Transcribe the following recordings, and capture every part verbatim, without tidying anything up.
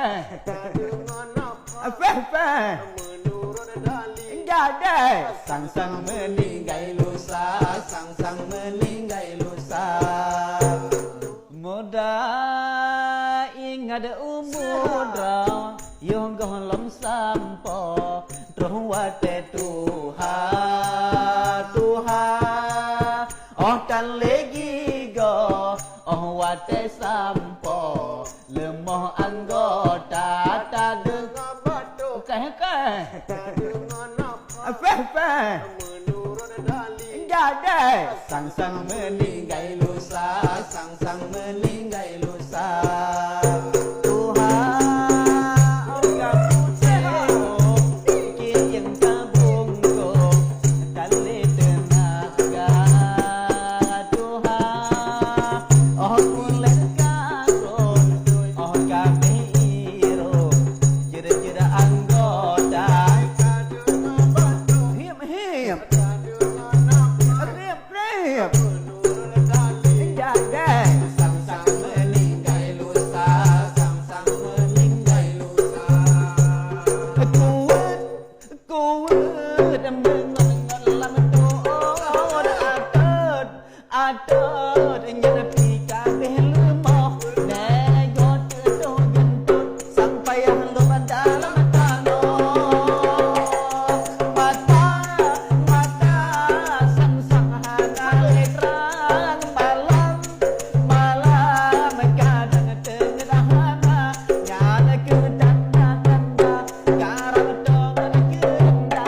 Péh, péh. Jadi sang-sang meuninggai lusa, sang-sang meuninggai lusa. Muda ingat umur droe, yoh gohlom sampoe, troh watée tuha, tuha. Óh tan lé gigoe, óh watée sampoe, leumoh anggota tadeungoe batuk. Keh, keh. Péh, péh. Jadi sang-sang meuninggai lusa, sang-sang meuninggai lusa. Tuha, oh ka putéh, oh, kieng ka bungkôh, tan lé teunaga. Tuha, oh kulét ka rhot, oh ka abéh irôh, jeuet-jeuet anggota. Hiep, hiep. Riep, riep. Jagai. Sang-sang meuninggai lusa, sang-sang meuninggai lusa. Kuweuet, kuweuet, meungon-ngon lam tuot atot. Atot nyan pih ka abéh leumoh, lé goe teutoh geuntot, sang payah lom dalam tanoh. Mata, mata, sang-sang hana lé trang malam, malam kadang teungeut hana, nyan keuh tanda-tanda karam tongan keunda.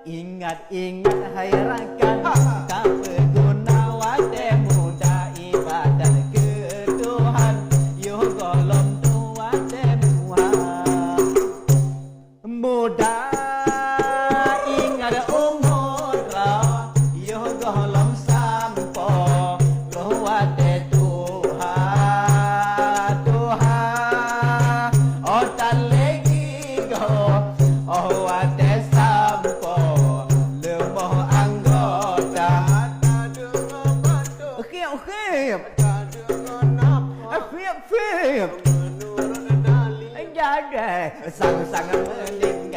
Ingat-ingat hai rakan, tapeuguna watée muda ibadat keu Tuhan, yoh gohlom tuha watée tuha. Muda ingat umur droe, yoh gohlom sampoe, troh watée tuha, tuha. Óh tan lé gigoe, óh watée sampoe, leumoh anggota. Khiep, khiep. Khiep, khiep. Jadi sang-sang meuninggai